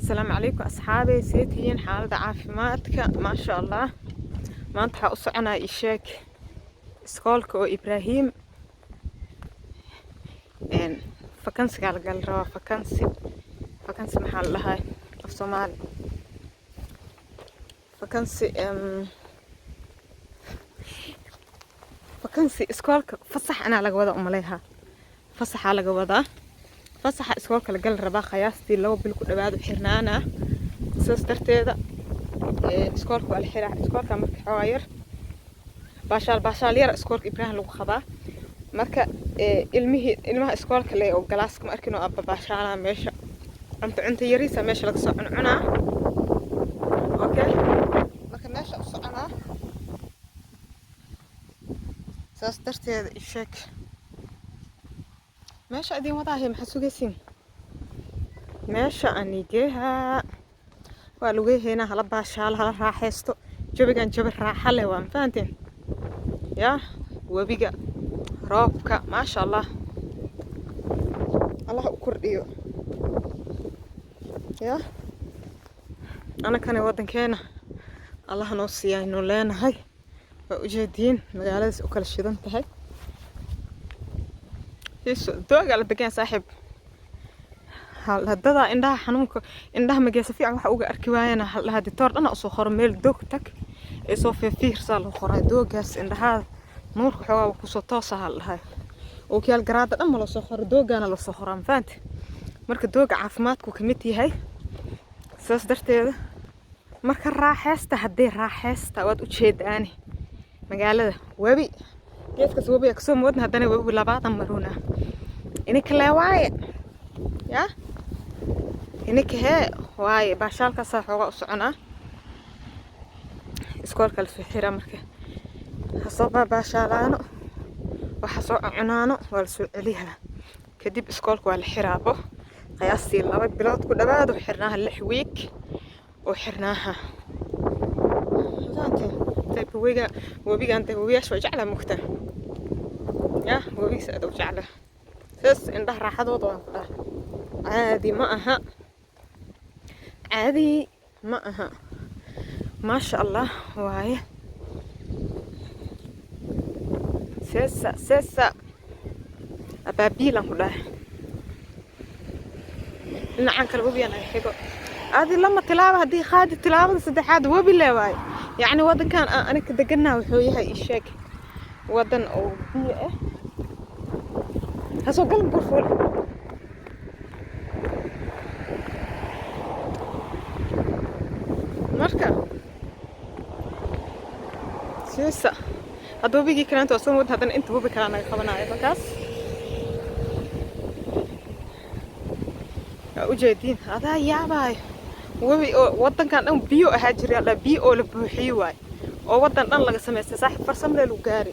Asalaamu calaykum asxaabey, see tihiin? Xaaladda caafimaadka? Maasha Allah. Maanta waxaa u soconaa isheeg iskoolka oo Ibraahim vakansigaa la gali rabaa. Vakantie, vakantie maxaa la dhahay af Soomaali? Vakantie, vakantie iskoolka fasax anaa laga wadaa umaleeha. Fasaxaa laga wadaa, fasaxa iskoolka la gali rabaa. Qiyaastii 2 bil ku dhawaado xirnaana. Sidaas darteeda iskoolka waa la xiraa. Iskoolka marka xoogaa yar baashaal baashaal yar iskoolka Ibraahim lagu qabaa. Marka ilmihii, ilmaha iskoolka le oo galaaska ma arkin oo abba baashaalaa meesha, cunto cunto yariisa meesha laga soo cuncunaa. Okay, marka meesha u soconaa. Saas darteeda isheeg meesha idin wadaahay. Maxaa sugaysiin? Meesha anigeeha waa lugeheena. Hala baashaalo, hala raaxaysto. Jawigan jawi raaxa leh waa, ma fahanteen? Ya webiga, roobka, maasha Allah, Allah u kordhiyo. Ya anakana waddankeena Allah noo siiyaynu leenahay. Waa ujeediin magaaladaas u kala shidan tahay. Doogaa la degan saaxiib. Hadadaa indhaha xanuunka, indhaha mageesa fiican waxa uga arki waayana haldhaha ditoor dhana usoo qoro meel doog tag ee soo fiirfiirsaa loo qoraa. Doogaas indhahaada nuurka xoogaa kusoo toosa haldhahay. Ookiyaal garaada dhan ma loo soo qoro, doogaana loo soo qoraa, mafahanti? Marka dooga caafimaadku ka mid yahay. Sidaas darteeda marka raaxeysta, haddii raaxeysta waad ujeedaani magaalada. Webi geeskaas webiga kasoo moodna, haddana webi labaatan maruuna ininka lee waaye. Ya ininka hee waaye, baashaalkaasaa xoogaa u soconaa. Iskoolka lasoo xiraa, marka hasoo baabaashaalaano, waxa soo cunaano, waa lasoo celiyaa. Kadib iskoolka waa la xiraabo. Qiyaastii 2 bilood ku dhawaad oo xirnaaha, 6 week oo xirnaaha. Fahanteen? Webiga, webigan de webiyaasha waa jeclaa mugtaa. Ya webigiisa aad u jeclaa. Sidaas indhaha raaxadooda waan ku dhahay, caadi ma aha, caadi ma aha. Maasha Allah waaye. Seesa seesa abaabiilan ku dhahay. Dhinacan kale webigan ay xigo. Adi lama tilaabo haddii qaadi, tilaabada saddexaad webi le waaye. Yacni waddankan aan aniga deganaa wuxuu yahay isheeg waddan oo biyo ah. Hasoo galin burfuule. Marka siisa hadda webigii kaleanta waa soo wad, haddana inta webi kalaa naga qabanayo. Markaas waa ujeediin, adaa yaabaayo. Webi oo waddankan dhan biyo ahaa jira la biyo oo la buuxiyo waay oo waddan dhan laga samaystay. Saaxiib, farsamle lagu gaari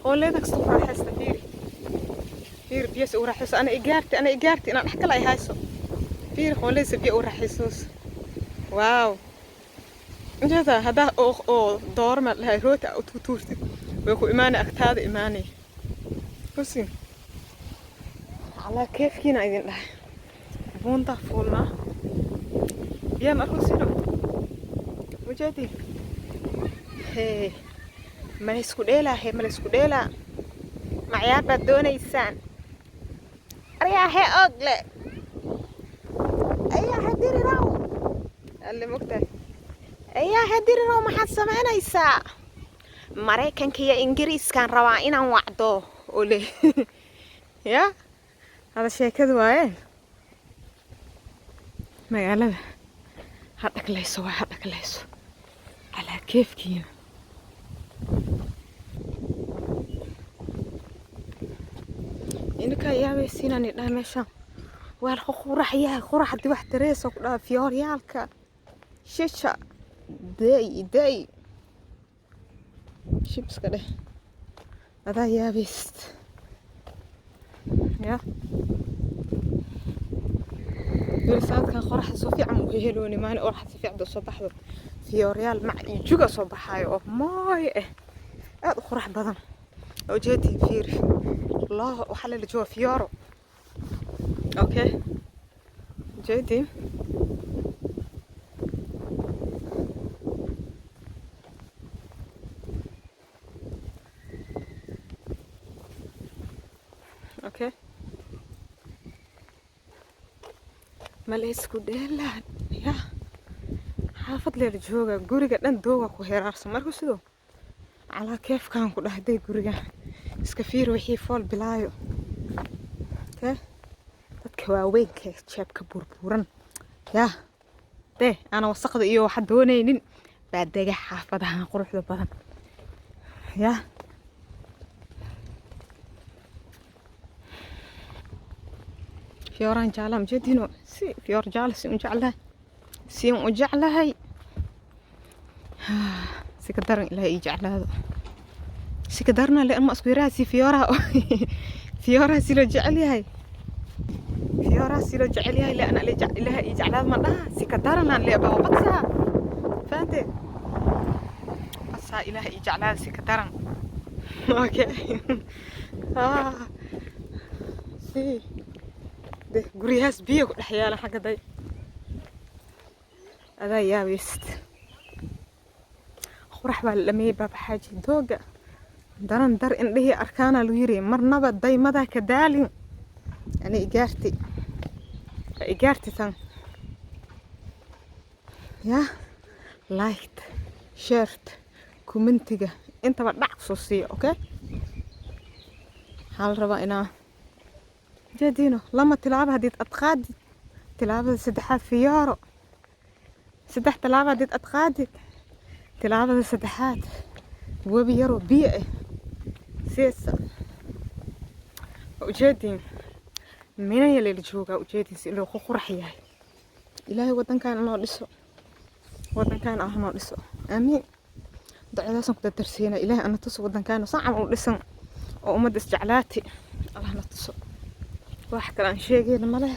oo leeda kasta ku raaxaysta. Fiiri, fiiri biyas u raaxayso. Ana igaarti, ana igaarti inaan dhex kale ay hayso. Fiiri qooleysa biyo u raaxaysoos. Wow, ujeedaa haddaa oo dooro ma dhahay rooti aa u tuurtid, way ku imaanay, agtaada imaanay. Husin calaa keefkiina idin dhahay. Buuntaa fuulnaa, biyaha ma arkosino? Ujeedin hee, ma la isku dheelaa? Hee, ma la isku dheelaa? Ma ciyaar baad doonaysaan? Aryaahe ogle, ayaahe dirirow, alle mogtahay. Ayaahe dirirow, maxaad samaynaysaa? Maraykanka iyo Ingiriiskaan rabaa inaan wacdo ole. Ya hada sheekada waaye. Magaalada ha dhaglayso, waa ha dhaglayso calaa keefkiina. Ininkaa yaabaysiinaan idhaha meeshaan waa la qurax yahay. Qurax haddii wax dareesa ku dhaha fiyooryaalka shisha day day shibska dheh. Adaa yaabayst. Ya weli saadkan qoraxda soo fiican u helooni maalin qoraxda si fiican soo baxdo, fiyooryaal mac iyo juga soo baxaayo oo mooy ah, aad u qurax badan. Ujeedii fiiri loo waxaa la jooga fiyooro. Okay. Jeedin. Okay, ma la isku dheelaan ya xaafad leela jooga, guriga dhan dooga ku heraarsan. Marka sidoo calaa keefkaan ku dhahday guriga iska fiir wixii fool bilaayo. Okay, dadka waaweynka ee jeebka burburan yaa dee aana wasaqda iyo waxa doonaynin baa dega xaafadahan quruxda badan yaa. Fiyooraan jeclaa majeedino, si fiyoor jaala si un jeclahay, si un u jeclahay, si ka daran Ilaahay ii jeclaado, si ka darna le ma isku yaraha, si fiyooraha, fiyooraha si loo jecel yahay, fiyooraha si loo jecel yahay le ana Ilaahay ii jeclaado ma dhaha, si ka daranaan le baa badsaa, fahante? Badsaa Ilaahay ii jeclaado si ka daran. Okay, ah si de guryahaas biyo ku dhex yaala xagga day, adaa yaabaysid. Qurax baa la dhameeyey baabaxaaji, dooga daran dar indhihii arkaana lagu yiri marnaba daymadaa ka daalin. Ani igaarti igaarti tan ya like, share, commentiga intaba dhac kusoo siiya. Okay, waxaa la rabaa inaa jeediino lama tilaabo haddiid adqaadid, tilaabada saddexaad fiyooro, saddex tilaabo haddiid adqaadid, tilaabada saddexaad webi yaroo biyo ah siisa. Ujeediin minaya lela joogaa, ujeediin si loo qurax yahay. Ilaahay wadankan inoo dhiso, wadankan ah noo dhiso, aamiin. Ducadaasaan ku dardarsiina, Ilaahay ana tuso wadankaana sacan u dhisan oo ummadda isjeclaati, Allah na tuso. Wax kale aan sheegayna male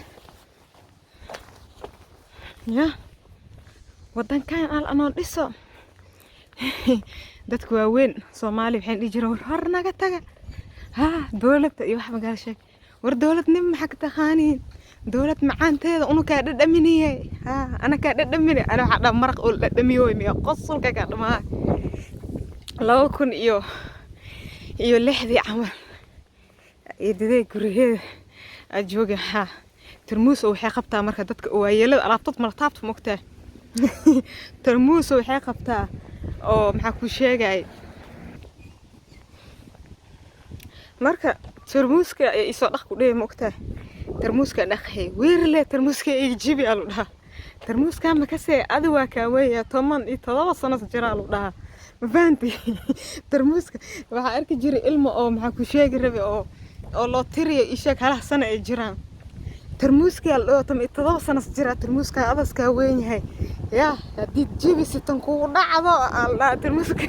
ya wadankan al anoo dhiso. Dadka waaweyn Soomaali waxay dhihi jireen, war hor naga taga ha dowladda iyo wax magaala sheeg, war dowladnimo maxaa ka taqaaniin, dowlad macaanteeda unu kaa dhadhaminiye ha ana kaa dhadhamini. Ana waxaa dhaa maraq oo dhadhamiyo miya, qosolka kaa dhamaa. 2006-dii camal eedadee gurigeeda aad jooga haa tarmuus oo waxay qabtaa marka dadka waayeelada alaabtood mala taabto mogtaa, tarmuus waxay qabtaa oo maxaa ku sheegay. Marka tarmuuska ayaa isoo dhaq ku dheh mogtaa, tarmuuska dhaqay wiirle, tarmuuska iga jibi aa lu dhahaa, tarmuuska ma kasee adi waa kaa weeya 17 sano jiraa lu dhahaa, ma fahanti? Tarmuuska waxaa arki jiray ilmo oo maxaa ku sheegi rabe oo loo tiriyo isheeg halaha sano ay jiraan. Tarmuuska la dhaho 17 sano jiraa, tarmuuska adaskaa weyn yahay yaa haddii jibisi tan kugu dhacdo aa la dhahaa tarmuuska,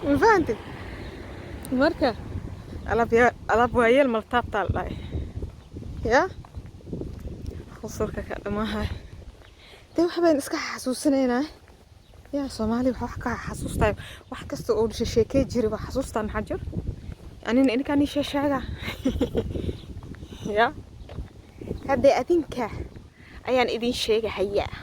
ma fahanti? Marka alaab yaa alaab waayeel mala taabtaa la dhahay yaa qusurka ka dhamaahay. Dee wax baynu iska xasuusinaynaa yaa Soomaali, wax ka xasuustayo, wax kasta oo sheekey jiray waa xasuustaa. Maxaa jir anina idinkaan ii sheega ya haddee adinka ayaan idin sheegahayaa.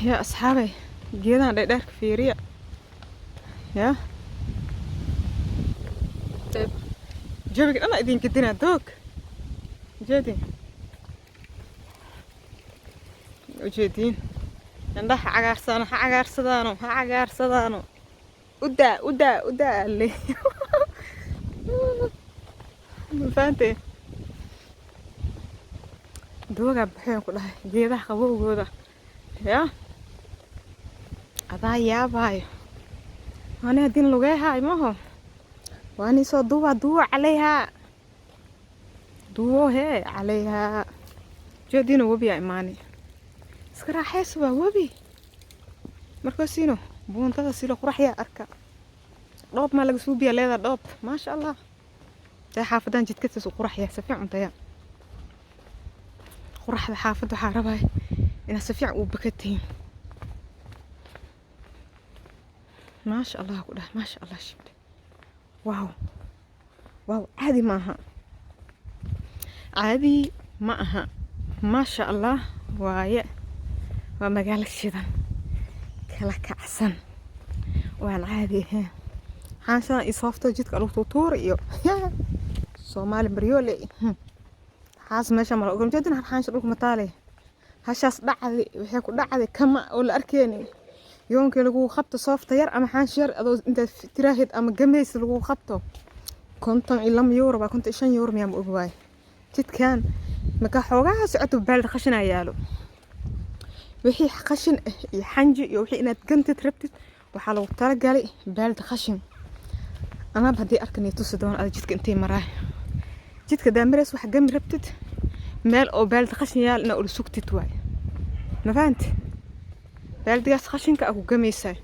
Yaa asxaabay, geedahan dheerdheerka fiiriya yaa jawiga dhan idin gedinaa doog ujeedin, ujeediin indhaha cagaarsano, ha cagaarsadaano, ha cagaarsadaano, udaa udaa udaa alle, ma fahantay? Doogaa baxeen ku dhahay geedaha qabowgooda yaa adaa yaabaayo. Ani haddin lugeehaay maho waani soo duuba duuwa calayhaa duuwo hee calayhaa. Jeediino webiyaa imaani, iska raaxayso, waa webi. Markaasiino buundada silo quraxyaa arka, dhoob maa laga suubiyaa leedaa dhoob, maasha Allah. Dee xaafadan jidkatiis u quraxyaa si fiican daya quraxda xaafadda. Waxaa rabaya inaad si fiican u bakatiin. Maasha Allah ku dhahay, maasha Allah shibde. Wow, caadi ma aha, caadi ma aha. Maasha Allah waaye. Waa magaalo shidan, kala kacsan, waan caadi ahayn. Xaanshadan iyo soofta jidka lagu tuutuura iyo Soomaali maryoole xaas meesha mala ogol jeedin. Xaansha dhulka mataale, hashaas dhacday, waxay ku dhacday kama oo la arkeenin. Yoonkii lagu qabto soofta yar ama xaansha yar adoo intaad tiraahid ama gamays lagu qabto, 52 euro baa, 55 euro miyaa, ma og waaye. Jidkan markaa xoogaha socoto, baaldi qashinaa yaalo. Wixii qashin ah iyo xanji iyo wixii inaad gantid rabtid, waxaa lagu talagalay baaldi qashin. Anaaba haddii arkan tusi doono ada jidka intay maraay. Jidka daamareys wax gami rabtid, meel oo baaldi qashin yaal inaa ula sugtid waay. Ma fahanti? Baaldigaas qashinka aa ku gamaysaa.